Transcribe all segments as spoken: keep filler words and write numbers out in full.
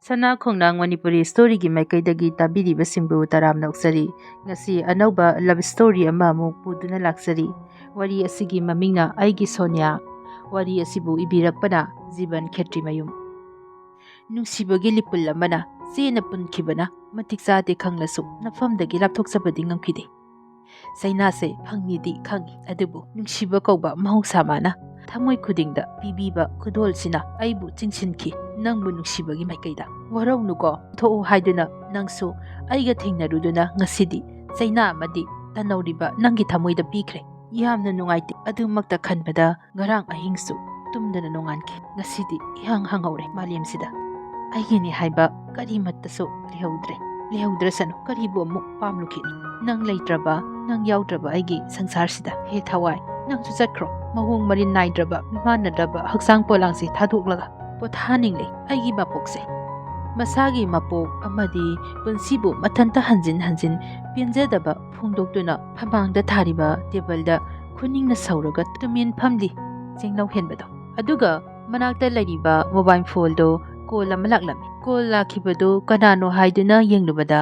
ꯁꯅꯥ ꯈꯣꯡꯅꯥꯡ ꯃꯅꯤꯄꯨꯔꯤ ꯁ꯭ꯇꯣꯔꯤꯒꯤ ꯃꯥꯏꯀꯩꯗꯒꯤ ꯇꯥꯕꯤꯔꯤꯕꯁꯤꯡꯕꯨ ꯇꯔꯥꯝꯅ ꯑꯣꯛꯆꯔꯤ꯫ ꯉꯁꯤ ꯑꯅꯧꯕ ꯂꯚ ꯁ꯭ꯇꯣꯔꯤ ꯑꯃ ꯑꯃꯨꯛ ꯄꯨꯗꯨꯅ ꯂꯥꯛꯆꯔꯤ꯫ ꯋꯥꯔꯤ ꯑꯁꯤꯒꯤ ꯃꯃꯤꯡꯅ ꯑꯩꯒꯤ ꯁꯣꯅꯤꯌꯥ꯫ ꯋꯥꯔꯤ ꯑꯁꯤꯕꯨ ꯏꯕꯤꯔꯛꯄꯅ ꯖꯤꯕꯟ ꯈꯦꯇ꯭ꯔꯤꯃꯌꯨꯝ꯫ ꯅꯨꯡꯁꯤꯕꯒꯤ ꯂꯤꯄꯨꯜ ꯑꯃꯅ ꯆꯦꯅ ꯄꯨꯟꯈꯤꯕꯅ ꯃꯇꯤꯛ ꯆꯥꯗꯦ ꯈꯪꯂꯁꯨ ꯅꯐꯝꯗꯒꯤ ꯂꯥꯞꯊꯣꯛꯆꯕꯗꯤ ꯉꯝꯈꯤꯗꯦ꯫ ꯆꯩꯅꯥꯁꯦ ꯐꯪꯅꯤꯗꯤ ꯈꯪꯉꯤ, ꯑꯗꯨꯕꯨ ꯅꯨꯡꯁꯤꯕ ꯀꯧꯕ ꯃꯍꯧꯁꯥ ꯃꯥꯅ ꯊꯃꯣꯏ ꯈꯨꯗꯤꯡꯗ ꯄꯤꯕꯤꯕ ꯈꯨꯗꯣꯜꯁꯤꯅ ꯑꯩꯕꯨ ꯆꯤꯡꯁꯤꯟꯈꯤ, ꯅꯪꯕꯨ ꯅꯨꯡꯁꯤꯕꯒꯤ ꯃꯥꯏꯀꯩꯗ꯫ ꯋꯥꯔꯧꯅꯨꯀꯣ, ꯊꯣꯛꯎ ꯍꯥꯏꯗꯨꯅ ꯅꯪꯁꯨ ꯑꯩꯒ ꯊꯦꯡꯅꯔꯨꯗꯨꯅ ꯉꯁꯤꯗꯤ ꯆꯩꯅꯥ ꯑꯃꯗꯤ ꯇꯟꯅꯧꯔꯤꯕ ꯅꯪꯒꯤ ꯊꯃꯣꯏꯗ ꯄꯤꯈ꯭ꯔꯦ꯫ ꯌꯥꯝꯅ ꯅꯨꯡꯉꯥꯏꯇꯦ꯫ ꯑꯗꯨꯃꯛꯇ ꯈꯟꯕꯗ ꯉꯔꯥꯡ ꯑꯍꯤꯡꯁꯨ ꯇꯨꯝꯗꯅ ꯅꯣꯡꯉꯥꯟꯈꯤ꯫ ꯉꯁꯤꯗꯤ ꯏꯍꯥꯡ ꯍꯥꯡꯍꯧꯔꯦ ꯃꯥꯂꯦꯝꯁꯤꯗ꯫ ꯑꯩꯒꯤꯅꯤ ꯍꯥꯏꯕ ꯀꯔꯤꯃꯠꯇꯁꯨ ꯂꯩꯍꯧꯗ꯭ꯔꯦ꯫ ꯂꯩꯍꯧꯗ꯭ꯔꯁꯅꯨ, ꯀꯔꯤꯕꯨ ꯑꯃꯨꯛ ꯄꯥꯝꯂꯨꯈꯤꯅꯤ? ꯅꯪ ꯂꯩꯇ꯭ꯔꯕ, ꯅꯪ ꯌꯥꯎꯗ꯭ꯔꯕ ꯑꯩꯒꯤ ꯁꯪꯁꯥꯔꯁꯤꯗ꯫ ꯍꯦ ꯊꯋꯥꯏ, ꯅꯪꯁꯨ ꯆꯠꯈ꯭ꯔꯣ꯫ ꯃꯑꯣꯡ ꯃꯔꯤꯟ ꯅꯥꯏꯗ꯭ꯔꯕ, ꯃꯤꯃꯥꯟꯅꯗ꯭ꯔꯕ ꯍꯛꯆꯥꯡ ꯄꯣꯂꯥꯡꯁꯦ ꯊꯥꯗꯣꯛꯂꯒ ꯄꯣꯊꯥꯅꯤꯡꯂꯦ ꯑꯩꯒꯤ ꯃꯄꯣꯛꯁꯦ꯫ ꯃꯁꯥꯒꯤ ꯃꯄꯣꯛ ꯑꯃꯗꯤ ꯄꯨꯟꯁꯤꯕꯨ ꯃꯊꯟꯇ ꯍꯟꯖꯤꯟ ꯍꯟꯖꯤꯟ ꯄꯦꯟꯖꯗꯕ ꯐꯣꯡꯗꯣꯛꯇꯨꯅ ꯐꯃꯥꯡꯗ ꯊꯥꯔꯤꯕ ꯇꯦꯕꯜꯗ ꯈꯨꯅꯤꯡꯅ ꯁꯧꯔꯒ ꯇꯨꯃꯤꯟ ꯐꯝꯂꯤ ꯆꯤꯡꯂꯧ ꯍꯦꯟꯕꯗꯣ꯫ ꯑꯗꯨꯒ ꯃꯅꯥꯛꯇ ꯂꯩꯔꯤꯕ ꯃꯣꯕꯥꯏꯜ ꯐꯣꯟꯗꯣ ꯀꯣꯜ ꯑꯃ ꯂꯥꯛꯂꯝꯃꯤ꯫ ꯀꯣꯜ ꯂꯥꯛꯈꯤꯕꯗꯨ ꯀꯅꯥꯅꯣ ꯍꯥꯏꯗꯨꯅ ꯌꯦꯡꯂꯨꯕꯗ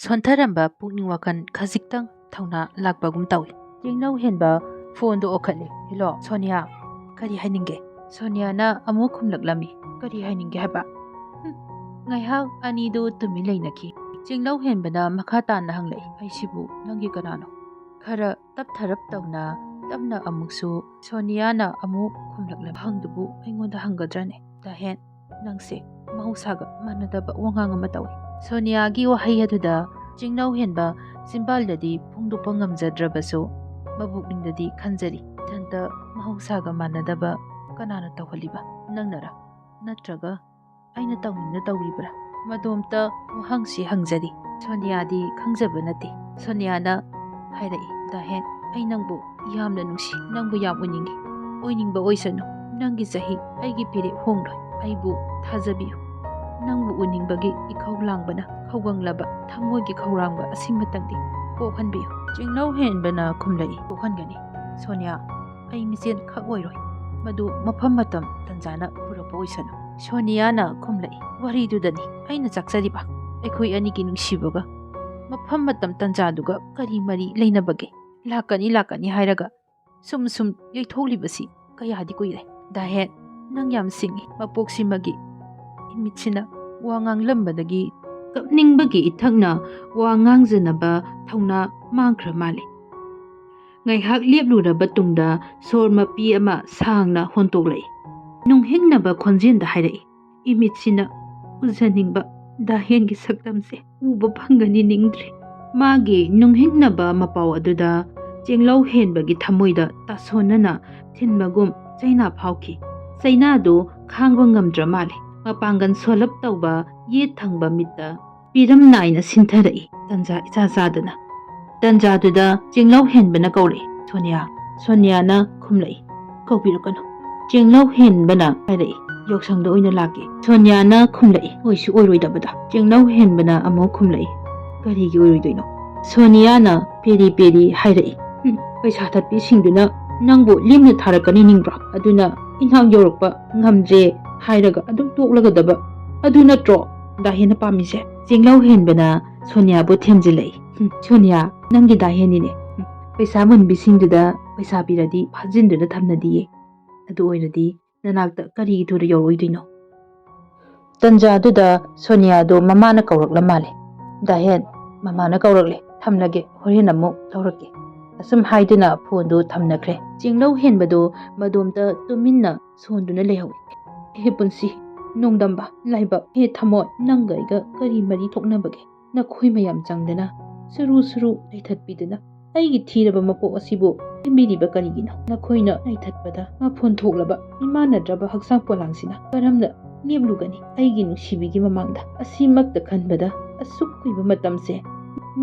ꯁꯣꯟꯊꯔꯝꯕ ꯄꯨꯛꯅꯤꯡ ꯋꯥꯈꯜ ꯈꯖꯤꯛꯇꯪ ꯊꯧꯅꯥ ꯂꯥꯛꯄꯒꯨꯝ ꯇꯧꯏ꯫ ꯆꯤꯡꯂꯧ ꯍꯦꯟꯕ ꯐꯣꯟꯗꯣ ꯑꯣꯈꯠꯂꯦ꯫ "ꯍꯦꯂꯣ, ꯁꯣꯅꯤꯌꯥ, ꯀꯔꯤ ꯍꯥꯏꯅꯤꯡꯒꯦ?" ꯁꯣꯅꯤꯌꯥꯅ ꯑꯃꯨꯛ ꯈꯨꯝꯂꯛꯂꯝꯃꯤ꯫ "ꯀꯔꯤ ꯍꯥꯏꯅꯤꯡꯒꯦ ꯍꯥꯏꯕ?" "ꯍꯨꯝ꯫" ꯉꯥꯏꯍꯥꯛ ꯑꯅꯤꯗꯨ ꯇꯨꯃꯤꯟ ꯂꯩꯅꯈꯤ꯫ ꯆꯤꯡꯂꯧ ꯍꯦꯟꯕꯅ ꯃꯈꯥ ꯇꯥꯅ ꯍꯪꯂꯛꯏ, "ꯑꯩꯁꯤꯕꯨ ꯅꯪꯒꯤ ꯀꯅꯥꯅꯣ?" ꯈꯔ ꯇꯞꯊꯔꯞ ꯇꯧꯅ ꯇꯞꯅ ꯑꯃꯨꯛꯁꯨ ꯁꯣꯅꯤꯌꯥꯅ ꯑꯃꯨꯛ ꯈꯨꯝꯂꯛꯂꯝꯃꯤ꯫ "ꯋꯥꯍꯪꯗꯨꯕꯨ ꯑꯩꯉꯣꯟꯗ ꯍꯪꯒꯗ꯭ꯔꯅꯦ? ꯗꯥꯍꯦꯟ, ꯅꯪꯁꯦ ꯃꯍꯧꯁꯥꯒ ꯃꯥꯟꯅꯗꯕ ꯋꯥꯉꯥꯡ ꯑꯃ ꯇꯧꯏ꯫" ꯁꯣꯅꯤꯌꯥꯒꯤ ꯋꯥꯍꯩ ꯑꯗꯨꯗ ꯆꯤꯡꯂꯧ ꯍꯦꯟꯕ ꯆꯤꯝꯕꯥꯜꯗꯗꯤ ꯐꯣꯡꯗꯣꯛꯄ ꯉꯝꯖꯗ꯭ꯔꯕꯁꯨ ꯃꯕꯨꯛꯅꯤꯡꯗꯗꯤ ꯈꯟꯖꯔꯤ, "ꯏꯊꯟꯇ ꯃꯍꯧꯁꯥꯒ ꯃꯥꯟꯅꯗꯕ ꯀꯅꯥꯅ ꯇꯧꯍꯜꯂꯤꯕ? ꯅꯪꯅꯔ? ꯅꯠꯇ꯭ꯔꯒ ꯑꯩꯅ ꯇꯧꯅꯤꯡꯅ ꯇꯧꯔꯤꯕ꯭ꯔꯥ?" ꯃꯗꯣꯝꯇ ꯋꯥꯍꯪꯁꯤ ꯍꯪꯖꯔꯤ꯫ ꯁꯣꯅꯤꯌꯥꯗꯤ ꯈꯪꯖꯕ ꯅꯠꯇꯦ꯫ ꯁꯣꯅꯤꯌꯥꯅ ꯍꯥꯏꯔꯛꯏ, "ꯗꯥꯍꯦꯟ, ꯑꯩ ꯅꯪꯕꯨ ꯌꯥꯝꯅ ꯅꯨꯡꯁꯤ, ꯅꯪꯕꯨ ꯌꯥꯝ ꯎꯅꯤꯡꯏ꯫ ꯑꯣꯏꯅꯤꯡꯕ ꯑꯣꯏꯁꯅꯨ, ꯅꯪꯒꯤ ꯆꯍꯤ, ꯑꯩꯒꯤ ꯐꯤꯔꯦꯞ ꯍꯣꯡꯂꯣꯏ꯫ ꯑꯩꯕꯨ ꯊꯥꯖꯕꯤꯌꯨ꯫ ꯅꯪꯕꯨ ꯎꯅꯤꯡꯕꯒꯤ ꯏꯈꯧ ꯂꯥꯡꯕꯅ ꯈꯧꯒꯪꯂꯕ ꯊꯃꯣꯏꯒꯤ ꯈꯧꯔꯥꯡꯕ ꯑꯁꯤꯃꯇꯪꯗꯤ ꯀꯣꯛꯍꯟꯕꯤꯌꯨ꯫" ꯆꯤꯡꯂꯧ ꯍꯦꯟꯕꯅ ꯈꯨꯝꯂꯛꯏ, "ꯀꯣꯛꯍꯟꯒꯅꯤ ꯁꯣꯅꯤꯌꯥ꯫ ꯑꯩ ꯃꯤꯆꯦꯟ ꯈꯛ ꯑꯣꯏꯔꯣꯏ, ꯃꯗꯨ ꯃꯐꯝ ꯃꯇꯝ ꯇꯟꯖꯥꯅ ꯄꯨꯔꯛꯄ ꯑꯣꯏꯁꯅꯨ꯫ ꯁꯣꯅꯤꯌꯥꯅ ꯈꯨꯝꯂꯛꯏ, "ꯋꯥꯔꯤꯗꯨꯗꯅꯤ ꯑꯩꯅ ꯆꯥꯛꯆꯔꯤꯕ꯫ ꯑꯩꯈꯣꯏ ꯑꯅꯤꯒꯤ ꯅꯨꯡꯁꯤꯕꯒ ꯃꯐꯝ ꯃꯇꯝ ꯇꯟꯖꯥꯗꯨꯒ ꯀꯔꯤ ꯃꯔꯤ ꯂꯩꯅꯕꯒꯦ? ꯂꯥꯛꯀꯅꯤ, ꯂꯥꯛꯀꯅꯤ ꯍꯥꯏꯔꯒ ꯁꯨꯝ ꯁꯨꯝ ꯌꯩꯊꯣꯛꯂꯤꯕꯁꯤ ꯀꯌꯥꯗꯤ ꯀꯨꯏꯔꯦ꯫ ꯗꯥꯍꯦꯟ, ꯅꯪ ꯌꯥꯝ ꯁꯤꯡꯉꯤ꯫ ꯃꯄꯣꯛꯁꯤꯃꯒꯤ ꯏꯃꯤꯠꯁꯤꯅ ꯋꯥ ꯉꯥꯡꯂꯝꯕꯗꯒꯤ ꯀꯞꯅꯤꯡꯕꯒꯤ ꯏꯊꯛꯅ ꯋꯥ ꯉꯥꯡꯖꯅꯕ ꯊꯧꯅꯥ ꯃꯥꯡꯈ꯭ꯔ ꯃꯥꯜꯂꯦ꯫" ꯉꯥꯏꯍꯥꯛ ꯂꯦꯞꯂꯨꯔꯕ ꯇꯨꯡꯗ ꯁꯣꯔ ꯃꯄꯤ ꯑꯃ ꯁꯥꯡꯅ ꯍꯣꯟꯇꯣꯛꯂꯛꯏ꯫ ꯅꯨꯡꯍꯤꯛꯅꯕ ꯈꯣꯟꯖꯦꯜꯗ ꯍꯥꯏꯔꯛꯏ, "ꯏꯃꯤꯠꯁꯤꯅ ꯎꯖꯅꯤꯡꯕ ꯗꯥꯍꯦꯟꯒꯤ ꯁꯛꯇꯝꯁꯦ ꯎꯕ ꯐꯪꯒꯅꯤ ꯅꯤꯡꯗ꯭ꯔꯦ꯫" ꯃꯥꯒꯤ ꯅꯨꯡꯍꯤꯛꯅꯕ ꯃꯄꯥꯎ ꯑꯗꯨꯗ ꯆꯦꯡꯂꯧ ꯍꯦꯟꯕꯒꯤ ꯊꯃꯣꯏꯗ ꯇꯥꯁꯣꯟꯅꯅ ꯊꯤꯟꯕꯒꯨꯝ ꯆꯩꯅꯥ ꯐꯥꯎꯈꯤ꯫ ꯆꯩꯅꯥꯗꯨ ꯈꯥꯡꯕ ꯉꯝꯗ꯭ꯔ ꯃꯥꯜꯂꯦ꯫ ꯃꯄꯥꯡꯒꯜ ꯁꯣꯜꯂꯞ ꯇꯧꯕ ꯌꯦꯠ ꯊꯪꯕ ꯃꯤꯠꯇ ꯄꯤꯔꯝ ꯅꯥꯏꯅ ꯁꯤꯟꯊꯔꯛꯏ, ꯇꯟꯖꯥ ꯏꯆꯥ ꯆꯥꯗꯅ꯫ ꯇꯟꯖꯥꯗꯨꯗ ꯆꯦꯡꯂꯧ ꯍꯦꯟꯕꯅ ꯀꯧꯔꯛꯏ, "ꯁꯣꯅꯤꯌꯥ꯫" ꯁꯣꯅꯤꯌꯥꯅ ꯈꯨꯝꯂꯛꯏ, "ꯀꯧꯕꯤꯔꯛꯀꯅꯨ꯫" ꯆꯦꯡꯂꯧ ꯍꯦꯟꯕꯅ ꯍꯥꯏꯔꯛꯏ, "ꯌꯥꯎꯁꯪꯗ ꯑꯣꯏꯅ ꯂꯥꯛꯀꯦ꯫" ꯁꯣꯅꯤꯌꯥꯅ ꯈꯨꯝꯂꯛꯏ, ꯑꯣꯏꯁꯨ ꯑꯣꯏꯔꯣꯏꯗꯕꯗ꯫ ꯆꯦꯡꯂꯧ ꯍꯦꯟꯕꯅ ꯑꯃꯨꯛ ꯈꯨꯝꯂꯛꯏ, "ꯀꯔꯤꯒꯤ ꯑꯣꯏꯔꯣꯏꯗꯣꯏꯅꯣ?" ꯁꯣꯅꯤꯌꯥꯅ ꯄꯦꯔꯤ ꯄꯦꯔꯤ ꯍꯥꯏꯔꯛꯏ, "ꯍꯨꯝ, ꯄꯩꯁꯥ ꯊꯠꯄꯤꯁꯤꯡꯗꯨꯅ ꯅꯪꯕꯨ ꯂꯦꯝꯅ ꯊꯥꯔꯛꯀꯅꯤ ꯅꯤꯡꯕ꯭ꯔꯣ? ꯑꯗꯨꯅ ꯏꯅꯥꯛ ꯌꯧꯔꯛꯄ ꯉꯝꯗ꯭ꯔꯦ ꯍꯥꯏꯔꯒ ꯑꯗꯨꯝ ꯇꯣꯛꯂꯒꯗꯕ ꯑꯗꯨ ꯅꯠꯇ꯭ꯔꯣ ꯗꯥꯍꯦꯟꯅ ꯄꯥꯝꯃꯤꯁꯦ?" ꯆꯦꯡꯂꯧ ꯍꯦꯟꯕꯅ ꯁꯣꯅꯤꯌꯥꯕꯨ ꯊꯦꯝꯖꯤꯜꯂꯛꯏ꯫ "ꯍꯨꯝ, ꯁꯣꯅꯤꯌꯥ, ꯅꯪꯒꯤ ꯗꯥꯍꯦꯟꯅꯤꯅꯦ꯫ ꯍꯨꯝ, ꯄꯩꯁꯥ ꯃꯨꯟꯕꯤꯁꯤꯡꯗꯨꯗ ꯄꯩꯁꯥ ꯄꯤꯔꯗꯤ ꯐꯥꯖꯤꯟꯗꯨꯅ ꯊꯝꯅꯗꯤꯌꯦ꯫ ꯑꯗꯨ ꯑꯣꯏꯔꯗꯤ ꯅꯅꯥꯛꯇ ꯀꯔꯤꯒꯤ ꯊꯨꯅ ꯌꯧꯔꯛꯑꯣꯏꯗꯣꯏꯅꯣ?" ꯇꯟꯖꯥꯗꯨꯗ ꯁꯣꯅꯤꯌꯥꯗꯨ ꯃꯃꯥꯅ ꯀꯧꯔꯛꯂ ꯃꯥꯜꯂꯦ꯫ "ꯗꯥꯍꯦꯟ, ꯃꯃꯥꯅ ꯀꯧꯔꯛꯂꯦ, ꯊꯝꯂꯒꯦ, ꯍꯣꯔꯦꯟ ꯑꯃꯨꯛ ꯂꯧꯔꯛꯀꯦ꯫" ꯑꯁꯨꯝ ꯍꯥꯏꯗꯨꯅ ꯐꯣꯟꯗꯨ ꯊꯝꯅꯈ꯭ꯔꯦ꯫ ꯆꯦꯡꯂꯧ ꯍꯦꯟꯕꯗꯨ ꯃꯗꯣꯝꯇ ꯇꯨꯃꯤꯟꯅ ꯁꯣꯟꯗꯨꯅ ꯂꯩꯍꯧꯏ꯫ "ꯍꯦ ꯄꯨꯟꯁꯤ, ꯅꯣꯡꯗꯝꯕ, ꯂꯥꯏꯕꯛ, ꯍꯦ ꯊꯃꯣꯏ, ꯅꯪꯒ ꯑꯩꯒ ꯀꯔꯤ ꯃꯔꯤ ꯊꯣꯛꯅꯕꯒꯦ? ꯅꯈꯣꯏ ꯃꯌꯥꯝ ꯆꯪꯗꯅ ꯁꯨꯔꯨ ꯁꯨꯔꯨ ꯂꯩꯊꯠꯄꯤꯗꯨꯅ ꯑꯩꯒꯤ ꯊꯤꯔꯕ ꯃꯄꯣꯛ ꯑꯁꯤꯕꯨ ꯁꯦꯝꯕꯤꯔꯤꯕ ꯀꯔꯤꯒꯤꯅꯣ? ꯅꯈꯣꯏꯅ ꯂꯩꯊꯠꯄꯗ ꯃꯐꯣꯟ ꯊꯣꯛꯂꯕ ꯏꯃꯥꯟꯅꯗ꯭ꯔꯕ ꯍꯛꯆꯥꯡ ꯄꯣꯂꯥꯡꯁꯤꯅ ꯀꯔꯝꯅ ꯂꯦꯞꯂꯨꯒꯅꯤ? ꯑꯩꯒꯤ ꯅꯨꯡꯁꯤꯕꯤꯒꯤ ꯃꯃꯥꯡꯗ ꯑꯁꯤꯃꯛꯇ ꯈꯟꯕꯗ ꯑꯁꯨꯛ ꯀꯨꯏꯕ ꯃꯇꯝꯁꯦ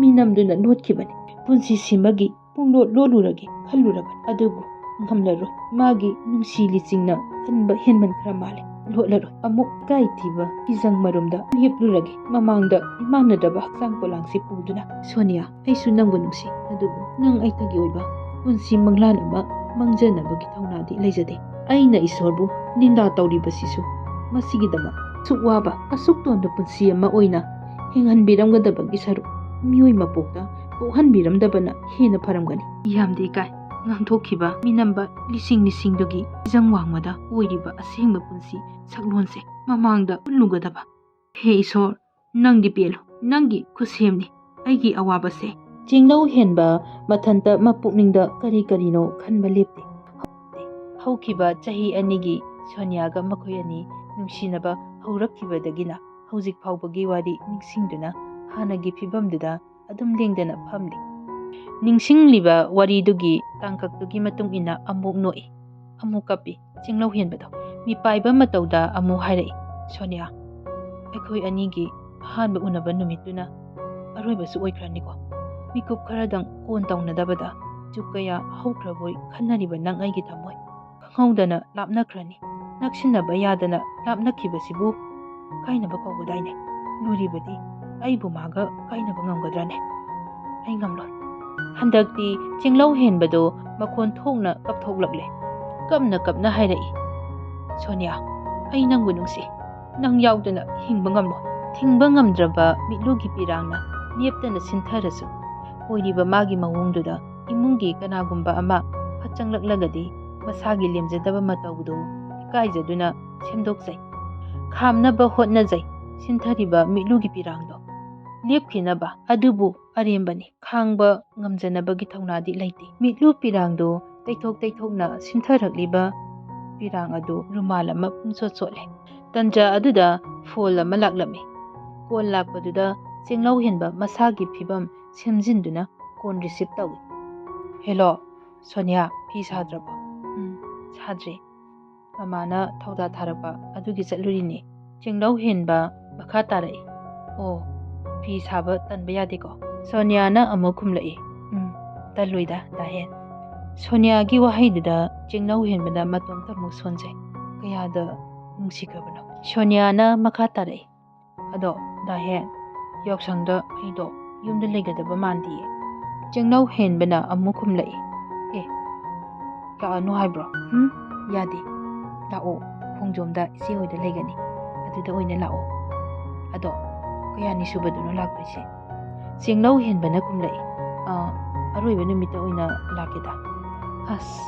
ꯃꯤꯅꯝꯗꯨꯅ ꯂꯣꯠꯈꯤꯕꯅꯤ꯫ ꯄꯨꯟꯁꯤꯁꯤꯃꯒꯤ ꯄꯨꯡꯂꯣꯠ ꯂꯣꯠꯂꯨꯔꯒꯦ ꯈꯜꯂꯨꯔꯕꯅꯤ, ꯑꯗꯨꯕꯨ ꯉꯝꯂꯔꯣꯏ꯫ ꯃꯥꯒꯤ ꯅꯨꯡꯁꯤ ꯂꯤꯆꯤꯡꯅ ꯀꯟꯕ ꯍꯦꯟꯃꯟꯈ꯭ꯔ ꯃꯥꯜꯂꯦ꯫ ꯂꯣꯠꯂꯔꯣꯏ꯫ ꯑꯃꯨꯛ ꯏꯀꯥꯏ ꯊꯤꯕ ꯐꯤꯖꯪ ꯃꯔꯨꯝꯗ ꯂꯦꯞꯂꯨꯔꯒꯦ꯫ ꯃꯃꯥꯡꯗ ꯏꯃꯥꯟꯅꯗꯕ ꯍꯛꯆꯥꯡ ꯄꯣꯂꯥꯡꯁꯤ ꯄꯨꯗꯨꯅ꯫ ꯁꯣꯅꯤꯌꯥ, ꯑꯩꯁꯨ ꯅꯪꯕꯨ ꯅꯨꯡꯁꯤ, ꯑꯗꯨꯕꯨ ꯅꯪ ꯑꯩꯇꯒꯤ ꯑꯣꯏꯕ ꯄꯨꯟꯁꯤ ꯃꯪꯂꯥꯟ ꯑꯃ ꯃꯪꯖꯅꯕꯒꯤ ꯊꯧꯅꯥꯗꯤ ꯂꯩꯖꯗꯦ꯫ ꯑꯩꯅ ꯏꯁꯣꯔꯕꯨ ꯅꯤꯟꯗꯥ ꯇꯧꯔꯤꯕꯁꯤꯁꯨ ꯃꯁꯤꯒꯤꯗꯃꯛ ꯑꯁꯨꯛ ꯋꯥꯕ, ꯑꯁꯨꯛ ꯇꯣꯟꯕ ꯄꯨꯟꯁꯤ ꯑꯃ ꯑꯣꯏꯅ ꯍꯤꯡꯍꯟꯕꯤꯔꯝꯒꯗꯕꯒꯤ ꯁꯔꯨꯛ ꯃꯤꯑꯣꯏ ꯃꯄꯣꯛꯇ ꯄꯣꯛꯍꯟꯕꯤꯔꯝꯗꯕꯅ ꯍꯦꯟꯅ ꯐꯔꯝꯒꯅꯤ꯫ ꯌꯥꯝꯗꯤ ꯏꯀꯥꯏ, ꯉꯥꯡꯊꯣꯛꯈꯤꯕ ꯃꯤꯅꯝꯕ ꯂꯤꯁꯤꯡ ꯂꯤꯁꯤꯡꯗꯨꯒꯤ ꯏꯖꯪ ꯋꯥꯡꯃꯗ ꯑꯣꯏꯔꯤꯕ ꯑꯁꯦꯡꯕ ꯄꯨꯟꯁꯤ ꯁꯛꯂꯣꯟꯁꯦ ꯃꯃꯥꯡꯗ ꯎꯠꯂꯨꯒꯗꯕ꯫ ꯍꯦ ꯏꯁꯣꯔ, ꯅꯪꯗꯤ ꯄꯦꯜꯂꯨ, ꯅꯪꯒꯤ ꯈꯨꯠꯁꯦꯝꯅꯤ ꯑꯩꯒꯤ ꯑꯋꯥꯕꯁꯦ꯫ ꯆꯤꯡꯂꯧ ꯍꯦꯟꯕ ꯃꯊꯟꯇ ꯃꯄꯨꯛꯅꯤꯡꯗ ꯀꯔꯤ ꯀꯔꯤꯅꯣ ꯈꯟꯕ ꯂꯦꯞꯇꯦ꯫ ꯍꯧꯈꯤꯕ ꯆꯍꯤ ꯑꯅꯤꯒꯤ ꯁꯣꯅꯤꯌꯥꯒ ꯃꯈꯣꯏ ꯑꯅꯤ ꯅꯨꯡꯁꯤꯅꯕ ꯍꯧꯔꯛꯈꯤꯕꯗꯒꯤꯅ ꯍꯧꯖꯤꯛ ꯐꯥꯎꯕꯒꯤ ꯋꯥꯔꯤ ꯅꯤꯡꯁꯤꯡꯗꯨꯅ ꯍꯥꯟꯅꯒꯤ ꯐꯤꯕꯝꯗꯨꯗ ꯑꯗꯨꯝ ꯂꯦꯡꯗꯅ ꯐꯝꯂꯤ꯫ ꯅꯤꯡꯁꯤꯡꯂꯤꯕ ꯋꯥꯔꯤꯗꯨꯒꯤ ꯇꯥꯡꯀꯛꯇꯨꯒꯤ ꯃꯇꯨꯡ ꯏꯟꯅ ꯑꯃꯨꯛ ꯅꯣꯛꯏ, ꯑꯃꯨꯛ ꯀꯞꯄꯤ꯫ ꯆꯤꯡꯂꯧ ꯍꯦꯟꯕꯗꯣ ꯃꯤꯄꯥꯏꯕ ꯃꯇꯧꯗ ꯑꯃꯨꯛ ꯍꯥꯏꯔꯛꯏ, "ꯁꯣꯅꯤꯌꯥ, ꯑꯩꯈꯣꯏ ꯑꯅꯤꯒꯤ ꯑꯍꯥꯟꯕ ꯎꯅꯕ ꯅꯨꯃꯤꯠꯇꯨꯅ ꯑꯔꯣꯏꯕꯁꯨ ꯑꯣꯏꯈ꯭ꯔꯅꯤꯀꯣ꯫ ꯃꯤꯀꯨꯞ ꯈꯔꯗꯪ ꯀꯣꯟ ꯇꯧꯅꯗꯕꯗ ꯆꯨꯛ ꯀꯌꯥ ꯍꯧꯈ꯭ꯔꯕꯣꯏ ꯈꯟꯅꯔꯤꯕ ꯅꯪ ꯑꯩꯒꯤ ꯊꯃꯣꯏ ꯈꯪꯍꯧꯗꯅ ꯂꯥꯞꯅꯈ꯭ꯔꯅꯤ꯫ ꯅꯛꯁꯤꯟꯅꯕ ꯌꯥꯗꯅ ꯂꯥꯞꯅꯈꯤꯕꯁꯤꯕꯨ ꯀꯥꯏꯅꯕ ꯀꯧꯒꯗꯥꯏꯅꯦ? ꯂꯨꯔꯤꯕꯗꯤ ꯑꯩꯕꯨ ꯃꯥꯒ ꯀꯥꯏꯅꯕ ꯉꯝꯒꯗ꯭ꯔꯥꯅꯦ? ꯑꯩ ꯉꯝꯂꯣꯏ꯫" ꯍꯟꯗꯛꯇꯤ ꯆꯤꯡꯂꯧ ꯍꯦꯟꯕꯗꯣ ꯃꯈꯣꯟ ꯊꯣꯛꯅ ꯀꯞꯊꯣꯛꯂꯛꯂꯦ꯫ ꯀꯞꯅ ꯀꯞꯅ ꯍꯥꯏꯔꯛꯏ, "ꯁꯣꯅꯤꯌꯥ, ꯑꯩ ꯅꯪꯕꯨ ꯅꯨꯡꯁꯤ꯫ ꯅꯪ ꯌꯥꯎꯗꯅ ꯍꯤꯡꯕ ꯉꯝꯂꯣꯏ꯫" ꯊꯤꯡꯕ ꯉꯝꯗ꯭ꯔꯕ ꯃꯤꯠꯂꯨꯒꯤ ꯄꯤꯔꯥꯡꯅ ꯂꯦꯞꯇꯅ ꯁꯤꯟꯊꯔꯁꯨ, ꯑꯣꯏꯔꯤꯕ ꯃꯥꯒꯤ ꯃꯑꯣꯡꯗꯨꯗ ꯏꯃꯨꯡꯒꯤ ꯀꯅꯥꯒꯨꯝꯕ ꯑꯃ ꯐꯠ ꯆꯪꯂꯛꯂꯒꯗꯤ ꯃꯁꯥꯒꯤ ꯂꯦꯝꯖꯗꯕ ꯃꯇꯧꯗꯨ ꯏꯀꯥꯏꯖꯗꯨꯅ ꯁꯦꯝꯗꯣꯛꯆꯩ꯫ ꯈꯥꯝꯅꯕ ꯍꯣꯠꯅꯖꯩ꯫ ꯁꯤꯟꯊꯔꯤꯕ ꯃꯤꯠꯂꯨꯒꯤ ꯄꯤꯔꯥꯡꯗꯣ ꯂꯦꯞꯈꯤꯅꯕ ꯑꯗꯨꯕꯨ ꯑꯔꯦꯝꯕꯅꯤ꯫ ꯈꯥꯡꯕ ꯉꯝꯖꯅꯕꯒꯤ ꯊꯧꯅꯥꯗꯤ ꯂꯩꯇꯦ꯫ ꯃꯤꯠꯂꯨ ꯄꯤꯔꯥꯡꯗꯨ ꯇꯩꯊꯣꯛ ꯇꯩꯊꯣꯛꯅ ꯁꯤꯟꯊꯔꯛꯂꯤꯕ ꯄꯤꯔꯥꯡ ꯑꯗꯨ ꯔꯨꯃꯥꯜ ꯑꯃ ꯄꯨꯡꯆꯣꯠ ꯆꯣꯠꯂꯦ꯫ ꯇꯟꯖꯥ ꯑꯗꯨꯗ ꯐꯣꯟ ꯑꯃ ꯂꯥꯛꯂꯝꯃꯤ꯫ ꯀꯣꯜ ꯂꯥꯛꯄꯗꯨꯗ ꯆꯤꯡꯂꯧ ꯍꯦꯟꯕ ꯃꯁꯥꯒꯤ ꯐꯤꯕꯝ ꯁꯦꯝꯖꯤꯟꯗꯨꯅ ꯀꯣꯜ ꯔꯤꯁꯤꯞ ꯇꯧꯏ꯫ "ꯍꯦꯂꯣ, ꯁꯣꯅꯤꯌꯥ, ꯐꯤ ꯁꯥꯗ꯭ꯔꯕꯣ?" "ꯎꯝ, ꯁꯥꯗ꯭ꯔꯤ꯫ ꯃꯃꯥꯅ ꯊꯧꯗꯥ ꯊꯥꯔꯛꯄ ꯑꯗꯨꯒꯤ ꯆꯠꯂꯨꯔꯤꯅꯦ꯫" ꯆꯤꯡꯂꯧ ꯍꯦꯟꯕ ꯃꯈꯥ ꯇꯥꯔꯛꯏ, "ꯑꯣ, ꯐꯤ ꯁꯥꯕ ꯇꯟꯕ ꯌꯥꯗꯦꯀꯣ?" ꯁꯣꯅꯤꯌꯥꯅ ꯑꯃꯨꯛ ꯈꯨꯝꯂꯛꯏ, "ꯎꯝ, ꯇꯜꯂꯣꯏꯗ, ꯗꯥꯍꯦꯟ꯫" ꯁꯣꯅꯤꯌꯥꯒꯤ ꯋꯥꯍꯩꯗꯨꯗ ꯆꯤꯡꯂꯧ ꯍꯦꯟꯕꯅ ꯃꯇꯣꯝꯇ ꯑꯃꯨꯛ ꯁꯣꯟꯖꯩ꯫ ꯀꯌꯥꯗ ꯅꯨꯡꯁꯤꯈ꯭ꯔꯕꯅꯣ? ꯁꯣꯅꯤꯌꯥꯅ ꯃꯈꯥ ꯇꯥꯔꯛꯏ, "ꯑꯗꯣ, ꯗꯥꯍꯦꯟ, ꯌꯥꯎꯁꯪꯗ ꯑꯩꯗꯣ ꯌꯨꯝꯗ ꯂꯩꯒꯗꯕ ꯃꯥꯟꯗꯤꯌꯦ꯫" ꯆꯤꯡꯂꯧ ꯍꯦꯟꯕꯅ ꯑꯃꯨꯛ ꯈꯨꯝꯂꯛꯏ, "ꯑꯦ, ꯂꯥꯛꯑꯅꯨ ꯍꯥꯏꯕ꯭ꯔꯣ?" "ꯎꯝ, ꯌꯥꯗꯦ, ꯂꯥꯛꯑꯣ꯫ ꯈꯣꯡꯖꯣꯝꯗ ꯏꯆꯦ ꯍꯣꯏꯗ ꯂꯩꯒꯅꯤ꯫ ꯑꯗꯨꯗ ꯑꯣꯏꯅ ꯂꯥꯛꯑꯣ꯫ ꯑꯗꯣ ꯀꯌꯥꯅꯤ ꯁꯨꯕꯗꯨꯅꯣ ꯂꯥꯛꯇꯣꯏꯁꯦ?" ꯆꯦꯡꯂꯧ ꯍꯦꯟꯕꯅ ꯈꯨꯝꯂꯛꯏ, "ꯑꯥ, ꯑꯔꯣꯏꯕ ꯅꯨꯃꯤꯠꯇ ꯑꯣꯏꯅ ꯂꯥꯛꯀꯦꯗ꯫" "ꯑꯁ,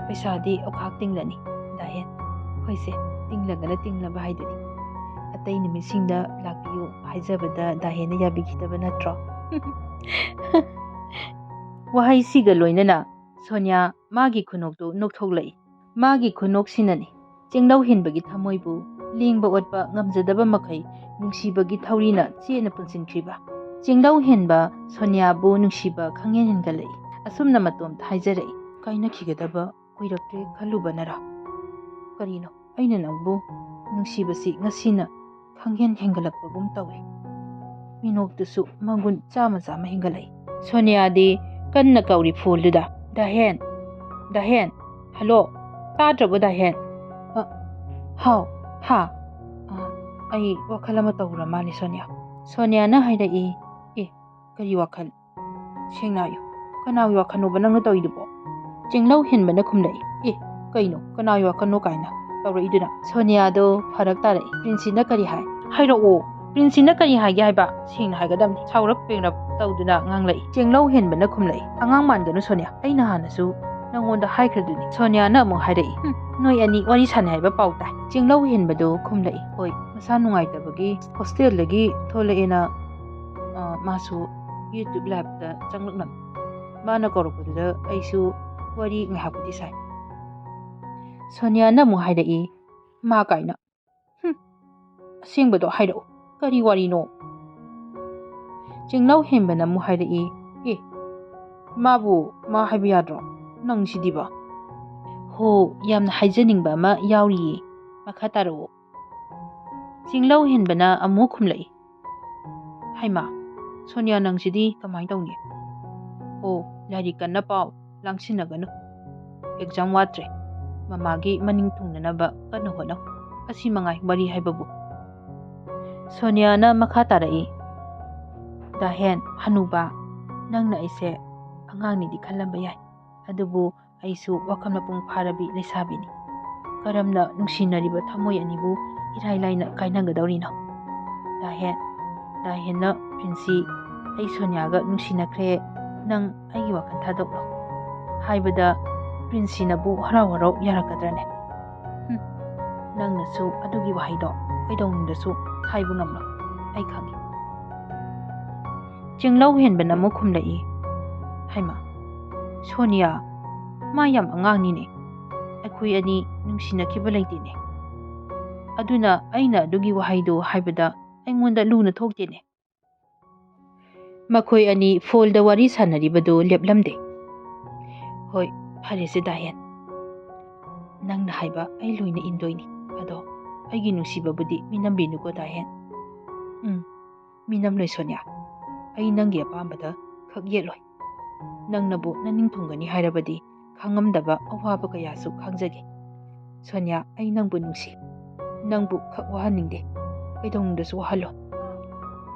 ꯄꯩꯁꯥꯗꯤ ꯑꯣꯈꯥꯛ ꯇꯤꯡꯂꯅꯤ, ꯗꯥꯍꯦꯟ꯫" "ꯍꯣꯏꯁꯦ, ꯇꯤꯡꯂꯒꯅ ꯇꯤꯡꯂꯕ ꯍꯥꯏꯗꯨꯅꯤ꯫ ꯑꯇꯩ ꯅꯨꯃꯤꯠꯁꯤꯡꯗ ꯂꯥꯛꯄꯤꯌꯨ ꯍꯥꯏꯖꯕꯗ ꯗꯥꯍꯦꯟꯅ ꯌꯥꯕꯤꯈꯤꯗꯕ ꯅꯠꯇ꯭ꯔꯣ?" ꯋꯥꯍꯩꯁꯤꯒ ꯂꯣꯏꯅꯅ ꯁꯣꯅꯤꯌꯥ ꯃꯥꯒꯤ ꯈꯨꯅꯣꯛꯇꯨ ꯅꯣꯛꯊꯣꯛꯂꯛꯏ꯫ ꯃꯥꯒꯤ ꯈꯨꯅꯣꯛꯁꯤꯅꯅꯤ ꯆꯦꯡꯂꯧ ꯍꯦꯟꯕꯒꯤ ꯊꯃꯣꯏꯕꯨ ꯂꯦꯡꯕ ꯑꯣꯠꯄ ꯉꯝꯖꯗꯕ ꯃꯈꯩ ꯅꯨꯡꯁꯤꯕꯒꯤ ꯊꯧꯔꯤꯅ ꯆꯦꯠꯅ ꯄꯨꯟꯁꯤꯟꯈ꯭ꯔꯤꯕ꯫ ꯆꯦꯡꯂꯧ ꯍꯦꯟꯕ ꯁꯣꯅꯤꯌꯥꯕꯨ ꯅꯨꯡꯁꯤꯕ ꯈꯪꯍꯦꯟ ꯍꯦꯟꯒꯠꯂꯛꯏ꯫ ꯑꯁꯨꯝꯅ ꯃꯇꯣꯝꯇ ꯍꯥꯏꯖꯔꯛꯏ, "ꯀꯥꯏꯅꯈꯤꯒꯗꯕ ꯀꯨꯏꯔꯛꯇ꯭ꯔꯦ ꯈꯜꯂꯨꯕꯅꯔꯥ? ꯀꯔꯤꯅꯣ, ꯑꯩꯅ ꯅꯪꯕꯨ ꯅꯨꯡꯁꯤꯕꯁꯤ ꯉꯁꯤꯅ ꯈꯪꯍꯦꯟ ꯍꯦꯟꯒꯠꯂꯛꯄꯒꯨꯝ ꯇꯧꯏ꯫" ꯃꯤꯅꯣꯛꯇꯨꯁꯨ ꯃꯒꯨꯟ ꯆꯥꯝꯃ ꯆꯥꯝꯃ ꯍꯦꯟꯒꯠꯂꯛꯏ꯫ ꯁꯣꯅꯤꯌꯥꯗꯤ ꯀꯟꯅ ꯀꯧꯔꯤ ꯐꯣꯟꯗꯨꯗ, "ꯗꯥꯍꯦꯟ, ꯗꯥꯍꯦꯟ, ꯍꯜꯂꯣ, ꯇꯥꯗ꯭ꯔꯕꯣ ꯗꯥꯍꯦꯟ?" "ꯑ, ꯍꯥꯎ, ꯍꯥ? ꯑ, ꯑꯩ ꯋꯥꯈꯜ ꯑꯃ ꯇꯧꯔ ꯃꯥꯜꯂꯦ ꯁꯣꯅꯤꯌꯥ꯫" ꯁꯣꯅꯤꯌꯥꯅ ꯍꯥꯏꯔꯛꯏ, "ꯑꯦ, ꯀꯔꯤ ꯋꯥꯈꯜ? ꯁꯦꯡꯅ ꯍꯥꯏꯌꯨ, ꯀꯅꯥꯒꯤ ꯋꯥꯈꯜꯅꯣꯕ ꯅꯪꯅ ꯇꯧꯔꯤꯗꯨꯕꯣ?" ꯆꯦꯡꯂꯧ ꯍꯦꯟꯕꯅ ꯈꯨꯝꯂꯛꯏ, "ꯑꯦ, ꯀꯩꯅꯣ, ꯀꯅꯥꯒꯤ ꯋꯥꯈꯜꯅꯣ ꯀꯥꯏꯅ ꯇꯧꯔꯛꯏꯗꯨꯅ?" ꯁꯣꯅꯤꯌꯥꯗꯣ ꯐꯔꯛ ꯇꯥꯔꯛꯏ꯫ "ꯄ꯭ꯔꯤꯟꯁꯤꯅ ꯀꯔꯤ ꯍꯥꯏ? ꯍꯥꯏꯔꯛꯑꯣ, ꯄ꯭ꯔꯤꯟꯁꯤꯅ ꯀꯔꯤ ꯍꯥꯏꯒꯦ ꯍꯥꯏꯕ? ꯁꯦꯡꯅ ꯍꯥꯏꯒꯗꯕꯅꯤ꯫" ꯁꯥꯎꯔꯞ ꯄꯦꯡꯔꯞ ꯇꯧꯗꯨꯅ ꯉꯥꯡꯂꯛꯏ꯫ ꯆꯦꯡꯂꯧ ꯍꯦꯟꯕꯅ ꯈꯨꯝꯂꯛꯏ, "ꯑꯉꯥꯡ ꯃꯥꯟꯒꯅꯨ ꯁꯣꯅꯤꯌꯥ, ꯑꯩ ꯅꯍꯥꯟꯅꯁꯨ ꯅꯪꯉꯣꯟꯗ ꯍꯥꯏꯈ꯭ꯔꯗꯨꯅꯤ꯫" ꯁꯣꯅꯤꯌꯥꯅ ꯑꯃꯨꯛ ꯍꯥꯏꯔꯛꯏ, "ꯍꯨꯝ, ꯅꯣꯏ ꯑꯅꯤ ꯋꯥꯔꯤ ꯁꯥꯟꯅꯩ ꯍꯥꯏꯕ ꯄꯥꯎ ꯇꯥꯏ꯫" ꯆꯦꯡꯂꯧ ꯍꯦꯟꯕꯗꯣ ꯈꯨꯝꯂꯛꯏ, "ꯍꯣꯏ, ꯃꯁꯥ ꯅꯨꯡꯉꯥꯏꯇꯕꯒꯤ ꯍꯣꯁꯇꯦꯜꯗꯒꯤ ꯊꯣꯛꯂꯛꯑꯦꯅ, ꯑ, ꯃꯥꯁꯨ YouTube liveꯇ ꯆꯪꯂꯛꯂꯝꯃꯤ꯫ ꯃꯥꯅ ꯀꯧꯔꯛꯄꯗꯨꯗ ꯑꯩꯁꯨ ꯋꯥꯔꯤ ꯉꯥꯏꯍꯥꯛꯄꯨꯗꯤ ꯁꯥꯏ꯫" ꯁꯣꯅꯤꯌꯥꯅ ꯑꯃꯨꯛ ꯍꯥꯏꯔꯛꯏ, "ꯃꯥ ꯀꯥꯏꯅ? ꯍꯨꯝ, ꯑꯁꯦꯡꯕꯗꯣ ꯍꯥꯏꯔꯛꯎ, ꯀꯔꯤ ꯋꯥꯔꯤꯅꯣ?" ꯆꯦꯡꯂꯧ ꯍꯦꯟꯕꯅ ꯑꯃꯨꯛ ꯍꯥꯏꯔꯛꯏ, "ꯑꯦ, ꯃꯥꯕꯨ ꯃꯥ ꯍꯥꯏꯕ ꯌꯥꯗ꯭ꯔꯣ? ꯅꯪꯁꯤꯗꯤꯕ?" "ꯍꯣ, ꯌꯥꯝꯅ ꯍꯥꯏꯖꯅꯤꯡꯕ ꯑꯃ ꯌꯥꯎꯔꯤꯌꯦ, ꯃꯈꯥ ꯇꯥꯔꯛꯑꯣ꯫" ꯆꯤꯡꯂꯧ ꯍꯦꯟꯕꯅ ꯑꯃꯨꯛ ꯈꯨꯝꯂꯛꯏ, "ꯍꯩꯃꯥ, ꯁꯣꯅꯤꯌꯥ, ꯅꯪꯁꯤꯗꯤ ꯀꯃꯥꯏꯅ ꯇꯧꯅꯤ? ꯑꯣ, ꯂꯥꯏꯔꯤꯛ ꯀꯟꯅ ꯄꯥꯎ, ꯂꯥꯡꯁꯤꯟꯅꯒꯅꯨ꯫ ꯑꯦꯛꯖꯥꯝ ꯋꯥꯠꯇ꯭ꯔꯦ꯫ ꯃꯃꯥꯒꯤ ꯃꯅꯤꯡ ꯊꯨꯡꯅꯅꯕ ꯀꯟꯅ ꯍꯣꯠꯅꯧ꯫ ꯑꯁꯤ ꯃꯉꯥꯏ ꯋꯥꯔꯤ ꯍꯥꯏꯕꯕꯨ꯫" ꯁꯣꯅꯤꯌꯥꯅ ꯃꯈꯥ ꯇꯥꯔꯛꯏ, "ꯗꯥꯍꯦꯟ, ꯍꯅꯨꯕ, ꯅꯪꯅ ꯑꯩꯁꯦ ꯑꯉꯥꯡꯅꯤꯗꯤ ꯈꯜꯂꯝꯕ ꯌꯥꯏ, ꯑꯗꯨꯕꯨ ꯑꯩꯁꯨ ꯋꯥꯈꯜ ꯃꯄꯨꯡ ꯐꯥꯔꯕꯤ ꯂꯩꯁꯥꯕꯤꯅꯤ꯫ ꯀꯔꯝꯅ ꯅꯨꯡꯁꯤꯅꯔꯤꯕ ꯊꯃꯣꯏ ꯑꯅꯤꯕꯨ ꯏꯔꯥꯏ ꯂꯥꯏꯅ ꯀꯥꯏꯅꯒꯗꯧꯔꯤꯅꯣ? ꯗꯥꯍꯦꯟ, ꯗꯥꯍꯦꯟꯅ ꯄ꯭ꯔꯤꯟꯁꯤ, "ꯑꯩ ꯁꯣꯅꯤꯌꯥꯒ ꯅꯨꯡꯁꯤꯅꯈ꯭ꯔꯦ, ꯅꯪ ꯑꯩꯒꯤ ꯋꯥꯈꯜ ꯊꯥꯗꯣꯛꯂꯣ" ꯍꯥꯏꯕꯗ ꯄ꯭ꯔꯤꯟꯁꯤꯅꯕꯨ ꯍꯔꯥꯎ ꯍꯔꯥꯎ ꯌꯥꯔꯛꯀꯗ꯭ꯔꯅꯦ? ꯍꯨꯝ, ꯅꯪꯅꯁꯨ ꯑꯗꯨꯒꯤ ꯋꯥꯍꯩꯗꯣ ꯀꯩꯗꯧꯅꯨꯡꯗꯁꯨ ꯍꯥꯏꯕ ꯉꯝꯂꯣꯏ, ꯑꯩ ꯈꯪꯏ꯫ ꯆꯤꯡꯂꯧ ꯍꯦꯟꯕꯅ ꯑꯃꯨꯛ ꯈꯨꯝꯂꯛꯏ, "ꯍꯩꯃꯥ, ꯁꯣꯅꯤꯌꯥ, ꯃꯥ ꯌꯥꯝ ꯑꯉꯥꯡꯅꯤꯅꯦ꯫ ꯑꯩꯈꯣꯏ ꯑꯅꯤ ꯅꯨꯡꯁꯤꯅꯈꯤꯕ ꯂꯩꯇꯦꯅꯦ꯫ ꯑꯗꯨꯅ ꯑꯩꯅ ꯑꯗꯨꯒꯤ ꯋꯥꯍꯩꯗꯨ ꯍꯥꯏꯕꯗ ꯑꯩꯉꯣꯟꯗ ꯂꯨꯅ ꯊꯣꯛꯇꯦꯅꯦ"꯫ ꯃꯈꯣꯏ ꯑꯅꯤ ꯐꯣꯜꯗ ꯋꯥꯔꯤ ꯁꯥꯟꯅꯔꯤꯕꯗꯨ ꯂꯦꯞꯂꯝꯗꯦ꯫ "ꯍꯣꯏ, ꯐꯔꯦꯁꯦ ꯗꯥꯍꯦꯟ꯫ ꯅꯪꯅ ꯍꯥꯏꯕ ꯑꯩ ꯂꯣꯏꯅ ꯏꯟꯗꯣꯏꯅꯤ꯫ ꯑꯗꯣ ꯑꯩꯒꯤ ꯅꯨꯡꯁꯤꯕꯕꯨꯗꯤ ꯃꯤꯅꯝꯕꯤꯅꯨꯀꯣ ꯗꯥꯍꯦꯟ꯫ ꯎꯝ, ꯃꯤꯅꯝꯂꯣꯏ ꯁꯣꯅꯤꯌꯥ꯫ ꯑꯩ ꯅꯪꯒꯤ ꯑꯄꯥꯝꯕꯗ ꯈꯛ ꯌꯦꯠꯂꯣꯏ꯫ ꯅꯪꯅꯕꯨ ꯅꯅꯤꯡ ꯊꯨꯡꯒꯅꯤ ꯍꯥꯏꯔꯕꯗꯤ ꯈꯥꯡꯉꯝꯗꯕ ꯑꯋꯥꯕ ꯀꯌꯥꯁꯨ ꯈꯥꯡꯖꯒꯦ꯫ ꯁꯣꯅꯤꯌꯥ, ꯑꯩ ꯅꯪꯕꯨ ꯅꯨꯡꯁꯤ꯫ ꯅꯪꯕꯨ ꯈꯛ ꯋꯥꯍꯟꯅꯤꯡꯗꯦ꯫ ꯀꯩꯗꯧꯅꯨꯡꯗꯁꯨ ꯋꯥꯍꯜꯂꯣ꯫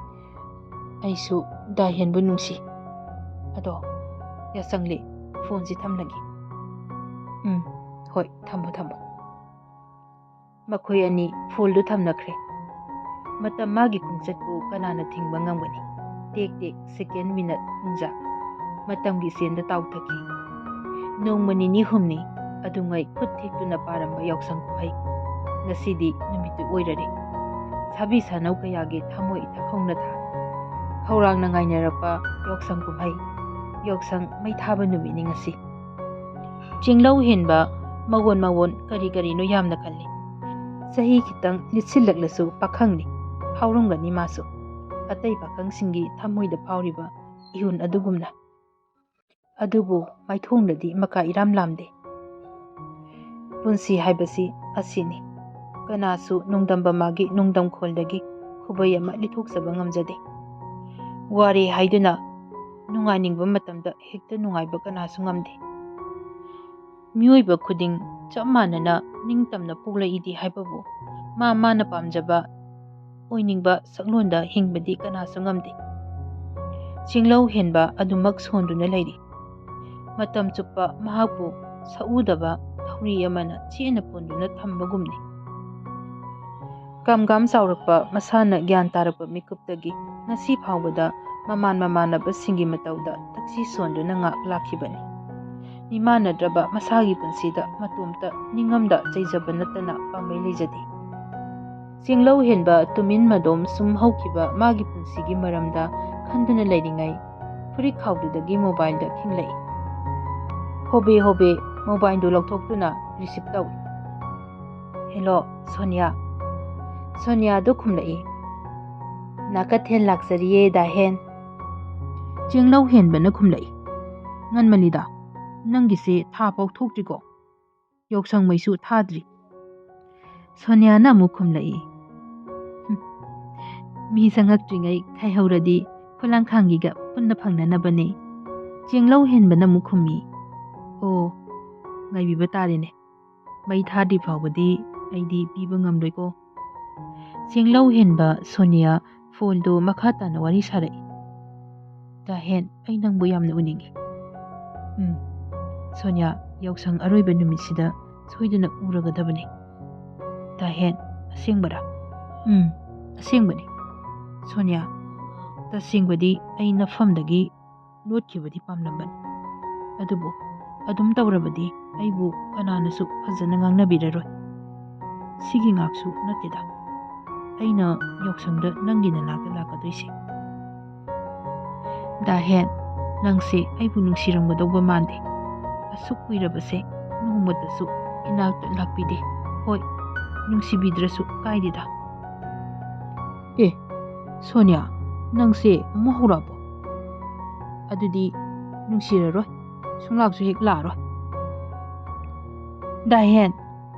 ꯑꯩꯁꯨ ꯗꯥꯍꯦꯟꯕꯨ ꯅꯨꯡꯁꯤ꯫ ꯑꯗꯣ ꯌꯥꯆꯪꯂꯤ, ꯐꯣꯟꯁꯤ ꯊꯝꯂꯒꯦ꯫ ꯎꯝ, ꯍꯣꯏ, ꯊꯝꯃꯣ, ꯊꯝꯃꯣ"꯫ ꯃꯈꯣꯏ ꯑꯅꯤ ꯐꯣꯜꯗꯨ ꯊꯝꯅꯈ꯭ꯔꯦ꯫ ꯃꯇꯝ ꯃꯥꯒꯤ ꯈꯣꯡꯆꯠꯄꯨ ꯀꯅꯥꯅ ꯊꯤꯡꯕ ꯉꯝꯒꯅꯤ? ꯇꯦꯛ ꯇꯦꯛ, ꯁꯦꯀꯦꯟ, ꯃꯤꯅꯠ, ꯄꯨꯡꯖꯥ ꯃꯇꯝꯒꯤ ꯆꯦꯟꯗ ꯇꯥꯎꯊꯈꯤ꯫ ꯅꯣꯡꯃ ꯅꯤꯅꯤ ꯍꯨꯝꯅꯤ ꯑꯗꯨꯉꯩ ꯈꯨꯠ ꯊꯦꯛꯇꯨꯅ ꯄꯥꯔꯝꯕ ꯌꯥꯎꯁꯪ ꯀꯨꯝꯍꯩ ꯉꯁꯤꯗꯤ ꯅꯨꯃꯤꯠꯇꯨ ꯑꯣꯏꯔꯔꯦ꯫ ꯁꯥꯕꯤ ꯁꯥꯅꯧ ꯀꯌꯥꯒꯤ ꯊꯃꯣꯏ ꯏꯊꯛ ꯍꯧꯅ ꯊꯥ꯫ ꯈꯧꯔꯥꯡꯅ ꯉꯥꯏꯅꯔꯛꯄ ꯌꯥꯎꯁꯪ ꯀꯨꯝꯍꯩ꯫ ꯌꯥꯎꯁꯪ ꯃꯩ ꯊꯥꯕ ꯅꯨꯃꯤꯠꯅꯤ ꯉꯁꯤ꯫ ꯆꯤꯡꯂꯧ ꯍꯦꯟꯕ ꯃꯋꯣꯟ ꯃꯋꯣꯟ ꯀꯔꯤ ꯀꯔꯤꯅꯣ ꯌꯥꯝꯅ ꯈꯜꯂꯤ꯫ ꯆꯍꯤ ꯈꯤꯇꯪ ꯂꯤꯠꯁꯤꯜꯂꯛꯂꯁꯨ ꯄꯥꯈꯪꯅꯤ, ꯐꯥꯎꯔꯝꯒꯅꯤ ꯃꯥꯁꯨ꯫ ꯑꯇꯩ ꯄꯥꯈꯪꯁꯤꯡꯒꯤ ꯊꯃꯣꯏꯗ ꯐꯥꯎꯔꯤꯕ ꯏꯍꯨꯟ ꯑꯗꯨꯒꯨꯝꯅ꯫ ꯑꯗꯨꯕꯨ ꯃꯥꯏꯊꯣꯡꯗꯗꯤ ꯃꯀꯥ ꯏꯔꯥꯝ ꯂꯥꯝꯗꯦ꯫ ꯄꯨꯟꯁꯤ ꯍꯥꯏꯕꯁꯤ ꯑꯁꯤꯅꯤ꯫ ꯀꯅꯥꯁꯨ ꯅꯨꯡꯗꯝꯕ ꯃꯥꯒꯤ ꯅꯨꯡꯗꯝ ꯈꯣꯜꯗꯒꯤ ꯈꯨꯕꯩ ꯑꯃ ꯂꯤꯊꯣꯛꯆꯕ ꯉꯝꯖꯗꯦ꯫ ꯋꯥꯔꯦ ꯍꯥꯏꯗꯨꯅ ꯅꯨꯡꯉꯥꯏꯅꯤꯡꯕ ꯃꯇꯝꯗ ꯍꯦꯛꯇ ꯅꯨꯡꯉꯥꯏꯕ ꯀꯅꯥꯁꯨ ꯉꯝꯗꯦ꯫ ꯃꯤꯑꯣꯏꯕ ꯈꯨꯗꯤꯡ ꯆꯞ ꯃꯥꯟꯅꯅ ꯅꯤꯡꯇꯝꯅ ꯄꯣꯛꯂꯛꯏꯗꯤ ꯍꯥꯏꯕꯕꯨ ꯃꯥ ꯃꯥꯅ ꯄꯥꯝꯖꯕ ꯑꯣꯏꯅꯤꯡꯕ ꯁꯛꯂꯣꯟꯗ ꯍꯤꯡꯕꯗꯤ ꯀꯅꯥꯁꯨ ꯉꯝꯗꯦ꯫ ꯆꯤꯡꯂꯧ ꯍꯦꯟꯕ ꯑꯗꯨꯃꯛ ꯁꯣꯟꯗꯨꯅ ꯂꯩꯔꯤ꯫ ꯃꯇꯝ ꯆꯨꯞꯄ ꯃꯍꯥꯛꯄꯨ ꯁꯛꯎꯗꯕ ꯈꯨꯔꯤ ꯑꯃꯅ ꯆꯦꯠꯅ ꯄꯨꯟꯗꯨꯅ ꯊꯝꯕꯒꯨꯝꯅꯤ꯫ ꯀꯝ ꯀꯝ ꯆꯥꯎꯔꯛꯄ, ꯃꯁꯥꯅ ꯒ꯭ꯌꯥꯟ ꯇꯥꯔꯛꯄ ꯃꯤꯀꯨꯞꯇꯒꯤ ꯉꯁꯤ ꯐꯥꯎꯕꯗ ꯃꯃꯥꯟ ꯃꯃꯥꯟꯅꯕꯁꯤꯡꯒꯤ ꯃꯇꯧꯗ ꯊꯛꯁꯤ ꯁꯣꯟꯗꯨꯅ ꯉꯥꯛ ꯂꯥꯛꯈꯤꯕꯅꯤ꯫ ꯃꯤꯃꯥꯟꯅꯗ꯭ꯔꯕ ꯃꯁꯥꯒꯤ ꯄꯨꯟꯁꯤꯗ ꯃꯇꯣꯝꯇ ꯅꯤꯡꯉꯝꯗ ꯆꯩꯖꯕ ꯅꯠꯇꯅ ꯄꯥꯝꯕꯩ ꯂꯩꯖꯗꯦ꯫ ꯆꯦꯡꯂꯧ ꯍꯦꯟꯕ ꯇꯨꯃꯤꯟ ꯃꯗꯣꯝ ꯁꯨꯝ ꯍꯧꯈꯤꯕ ꯃꯥꯒꯤ ꯄꯨꯟꯁꯤꯒꯤ ꯃꯔꯝꯗ ꯈꯟꯗꯨꯅ ꯂꯩꯔꯤꯉꯩ, ꯐꯨꯔꯤꯠ ꯈꯥꯎꯗꯨꯗꯒꯤ ꯃꯣꯕꯥꯏꯜꯗ ꯈꯤꯡꯂꯛꯏ꯫ ꯍꯣꯕꯦ ꯍꯣꯕꯦ ꯃꯣꯕꯥꯏꯜꯗꯨ ꯂꯧꯊꯣꯛꯇꯨꯅ ꯔꯤꯁꯤꯞ ꯇꯧꯏ꯫ "ꯍꯦꯂꯣ, ꯁꯣꯅꯤꯌꯥ꯫" ꯁꯣꯅꯤꯌꯥꯗꯨ ꯈꯨꯝꯂꯛꯏ꯫ "ꯅꯥꯀꯊꯦꯜ ꯂꯥꯛꯆꯔꯤꯌꯦ, ꯗꯥꯍꯦꯟ꯫" ꯆꯦꯡꯂꯧ ꯍꯦꯟꯕꯅ ꯈꯨꯝꯂꯛꯏ꯫ "ꯉꯟꯃꯜꯂꯤꯗ, ꯅꯪꯒꯤꯁꯦ ꯊꯥ ꯐꯥꯎ ꯊꯣꯛꯇ꯭ꯔꯤꯀꯣ? ꯌꯥꯎꯁꯪ ꯃꯩꯁꯨ ꯊꯥꯗ꯭ꯔꯤ꯫" ꯁꯣꯅꯤꯌꯥꯅ ꯑꯃꯨꯛ ꯈꯨꯝꯂꯛꯏ꯫ "ꯍꯨꯝ, ꯃꯤ ꯆꯪꯉꯛꯇ꯭ꯔꯤꯉꯩ ꯈꯥꯏꯍꯧꯔꯗꯤ ꯈꯨꯂꯥꯡꯈꯥꯡꯒꯤꯒ ꯄꯨꯟꯅ ꯐꯪꯅꯅꯕꯅꯦ꯫" ꯆꯦꯡꯂꯧ ꯍꯦꯟꯕꯅ ꯑꯃꯨꯛ ꯈꯨꯝꯃꯤ꯫ "ꯑꯣ, ꯉꯥꯏꯕꯤꯕ ꯇꯥꯔꯦꯅꯦ꯫ ꯃꯩ ꯊꯥꯗ꯭ꯔꯤ ꯐꯥꯎꯕꯗꯤ ꯑꯩꯗꯤ ꯄꯤꯕ ꯉꯝꯂꯣꯏꯀꯣ꯫" ꯆꯦꯡꯂꯧ ꯍꯦꯟꯕ ꯁꯣꯅꯤꯌꯥ ꯐꯣꯟꯗꯨ ꯃꯈꯥ ꯇꯥꯅ ꯋꯥꯔꯤ ꯁꯥꯔꯛꯏ꯫ "ꯗꯥꯍꯦꯟ, ꯑꯩ ꯅꯪꯕꯨ ꯌꯥꯝꯅ ꯎꯅꯤꯡꯏ꯫" "ꯎꯝ, ꯁꯣꯅꯤꯌꯥ, ꯌꯥꯎꯁꯪ ꯑꯔꯣꯏꯕ ꯅꯨꯃꯤꯠꯁꯤꯗ ꯁꯣꯏꯗꯅ ꯎꯔꯒꯗꯕꯅꯤ꯫" "ꯗꯥꯍꯦꯟ, ꯑꯁꯦꯡꯕꯔꯥ?" "ꯎꯝ, ꯑꯁꯦꯡꯕꯅꯤ꯫ ꯁꯣꯅꯤꯌꯥ, ꯇꯁꯦꯡꯕꯗꯤ ꯑꯩ ꯅꯐꯝꯗꯒꯤ ꯂꯣꯠꯈꯤꯕꯗꯤ ꯄꯥꯝꯂꯝꯕꯅꯤ꯫ ꯑꯗꯨꯕꯨ ꯑꯗꯨꯝ ꯇꯧꯔꯕꯗꯤ ꯑꯩꯕꯨ ꯀꯅꯥꯅꯁꯨ ꯐꯖꯅ ꯉꯥꯡꯅꯕꯤꯔꯔꯣꯏ꯫ ꯁꯤꯒꯤ ꯉꯥꯛꯁꯨ ꯅꯠꯇꯦꯗ ꯑꯩꯅ ꯌꯥꯎꯁꯪꯗ ꯅꯪꯒꯤ ꯅꯅꯥꯛꯇ ꯂꯥꯛꯀꯗꯣꯏꯁꯦ꯫" "ꯗꯥꯍꯦꯟ, ꯅꯪꯁꯦ ꯑꯩꯕꯨ ꯅꯨꯡꯁꯤꯔꯝꯒꯗꯧꯕ ꯃꯥꯟꯗꯦ꯫ ꯑꯁꯨꯛ ꯀꯨꯏꯔꯕꯁꯦ ꯅꯣꯡꯃꯇꯁꯨ ꯏꯅꯥꯛꯇ ꯂꯥꯛꯄꯤꯗꯦ꯫ ꯍꯣꯏ, ꯅꯨꯡꯁꯤꯕꯤꯗ꯭ꯔꯁꯨ ꯀꯥꯏꯗꯦꯗ꯫" "ꯑꯦ, ꯁꯣꯅꯤꯌꯥ, ꯅꯪꯁꯦ ꯑꯃꯨꯛ ꯍꯧꯔꯛꯑꯕꯣ? ꯑꯗꯨꯗꯤ ꯅꯨꯡꯁꯤꯔꯔꯣꯏ, ꯁꯨꯡꯂꯥꯛꯁꯨ ꯍꯦꯛ ꯂꯥꯛꯑꯔꯣꯏ꯫" "ꯗꯥꯍꯦꯟ,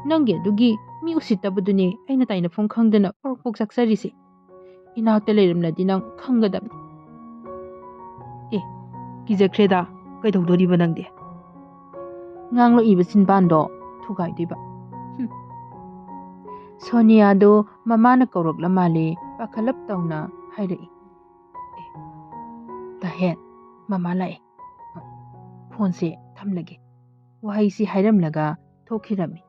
ꯅꯪꯒꯤ ꯑꯗꯨꯒꯤ ꯃꯤ ꯎꯁꯤꯠꯇꯕꯗꯨꯅꯦ ꯑꯩꯅ ꯇꯥꯏꯅꯐꯝ ꯈꯪꯗꯅ ꯄ꯭ꯔꯣꯛ ꯄ꯭ꯔꯣꯛ ꯆꯥꯛꯆꯔꯤꯁꯦ꯫ ꯏꯅꯥꯛꯇ ꯂꯩꯔꯝꯂꯗꯤ ꯅꯪ ꯈꯪꯒꯗꯕꯅꯤ꯫" "ꯑꯦ, ꯀꯤꯖꯈ꯭ꯔꯦꯗ, ꯀꯩꯗꯧꯗꯣꯔꯤꯕ ꯅꯪꯗꯤ?" ꯉꯥꯡꯂꯛꯏꯕ ꯆꯤꯟꯕꯥꯟꯗꯣ ꯊꯨꯒꯥꯏꯗꯣꯏꯕ꯫ ꯍꯨꯝ꯫ ꯁꯣꯅꯤꯌꯥꯗꯣ ꯃꯃꯥꯅ ꯀꯧꯔꯛꯂ ꯃꯥꯜꯂꯦ, ꯄꯥꯈꯠꯂꯞ ꯇꯧꯅ ꯍꯥꯏꯔꯛꯏ꯫ "ꯑꯦ, ꯗꯥꯍꯦꯟ, ꯃꯃꯥ ꯂꯥꯛꯑꯦ꯫ ꯐꯣꯟꯁꯦ ꯊꯝꯂꯒꯦ꯫" ꯋꯥꯍꯩꯁꯤ ꯍꯥꯏꯔꯝꯂꯒ ꯊꯣꯛꯈꯤꯔꯝꯃꯤ꯫